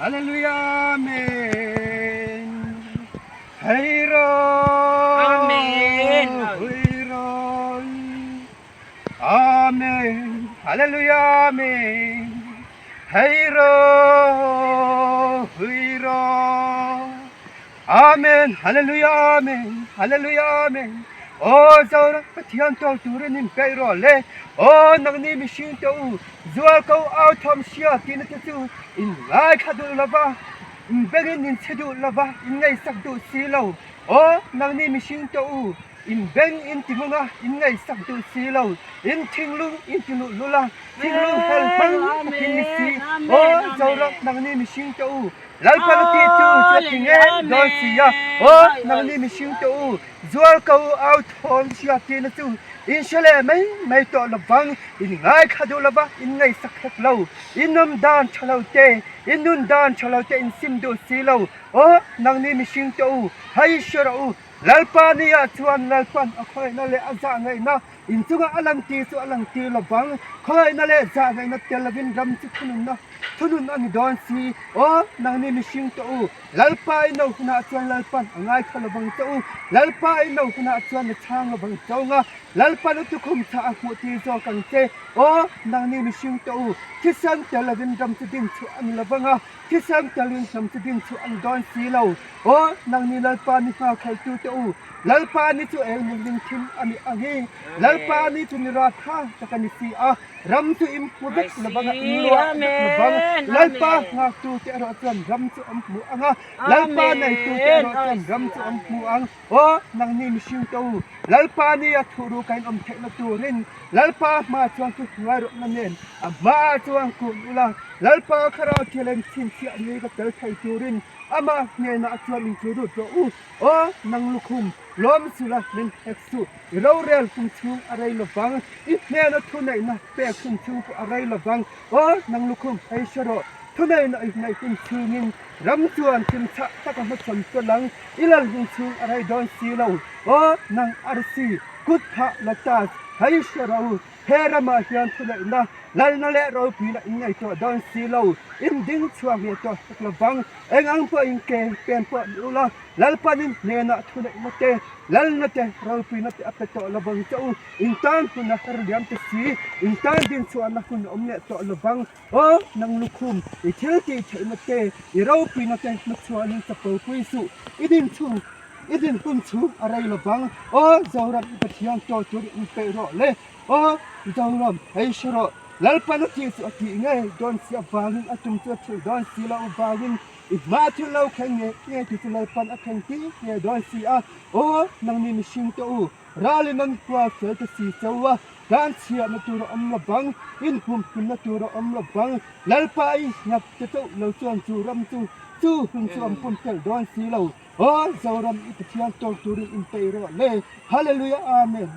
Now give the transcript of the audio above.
Hallelujah Amen. Hei ro Amen. Hui ro Amen. Hallelujah Amen. Hei ro hui ro Amen Hallelujah Amen Hallelujah Amen Aw Zoram Pathian tawk turin in peih rawh le Aw nangni mihring te u zual ko au thawm hria tihna te chu in ngaithla duh lova in bengin in chhe duh lova in ngaihsak duh si lo Aw nangni mihring te u in beng in ti ngunga in ngaihsak duh si lo in thinglung in ti luhlul a thinglung hel hmang takin ni si Aw Zoram nangni mihring te u Lalpa na tih tu chu a ti ngei dawn si a, Aw, nangni mihring te u, zual ko u au thawn sia tihna chu in hre leh mai mai tawh lovang, in ngaithla duh lova, in ngaihsak hek lo, in awm dan tha lo te, in nun dan tha lo te in sim duh si lo, Aw, nangni mihring te u, hei hre rawh u, Lalpa ni ah chuan Lalpa'n a khawngaihna leh a zah ngaihna in chungah a lang tir chu a lang tir lovang, khawngaihna leh zah ngaihna tel lovin ram chu thununna Thunun a ni dawn si. Aw, nangni mihring tawh u, Lalpa i no hunah chuan Lalpa'n a ngaithla lovang che u, Lalpa i no hunah chuan a chhang lovang che u nga, Lalpa'n u tukhum chhah a hmuh tir zawk ang che. Aw, nangni mihring tawh u, thisen tel lovin ram chu din chhuah a ni lovang a, thisen telin hnam chu din chhuah a ni dawn si lo. Aw, nangni Lalpa ni nghakhleltu te u, Lalpa ni chu eng nungling thim a ni ang i, Lalpa ni chu ni ratha tak a ni si a, Ram chu in hmu vek lovang a, in luah vek lovang. Lalpa nghaktute erawh chuan ram chu an hmu ang a, Lalpa neitute erawh chuan ram chu an hmu ang. Aw, nangni mihring te u, Lalpa nia thuh ru ka inawm theihna turin Lalpa hma chuan thu hnuai rawhna nen a hmaah chuan kun ula, Lalpa thlarau thil en chhinchhiah ni ka tel thei turin amah hnenah chuan inthu rut rawh u. Aw, nang lukhum, lawm sula min hek suh, i rorel kum chhung a rei lovang, i hnena thuneihna pek hun chhung pawh a rei lovang. Aw, nang lukhum, hei hre rawh, thuneihna i hnaih hun chhungin ram chuan thim chhah taka hmachhawn fel ang, i lal hun chhung a rei dawn si lo. Aw, nang arsi, kut phah lotus, hei hre rawh u, he ramah hian thuneihna, lalna leh ropuina in nei tawh dawn si lo, in ding chhuak leh tawh hek lovang. Eng ang pawhin ke pen pawh ni ula, Lalpanin hnenah thuneihna te, lalna te, ropuina te a pe tawh lovang che u. In tan hun a her liam te si, in tan din chhuahna hun a awm leh tawh lovang. Aw, nang lukhum, i thil tih theihna te, i ropuina te hmachhuanin chapo pui suh. I din chhung, i din hun chhung a rei lovang. Aw, Zoram, i Pathian tawh tur in peih rawh le. Aw, Zoram, hei hre rawh. Lalpan a tih chu a tih ngei dawn si avangin a tum chu a thil dawn si loh avangin i hma thil lo thleng nge nge ti chu Lalpan a thleng ti nge dawn si a. Aw, nangni mihring te u, ralin an hual fel ta si cho a, tan chhiahna tur a awm lovang, inhumhimna tur a awm lovang. Lalpa i ngap te chauh lo chuan chu ram chu chu hun chu an pumpelh dawn si lo. Aw, Zoram i Pathian tawk turin inpeih rawh le. Hallelujah Amen.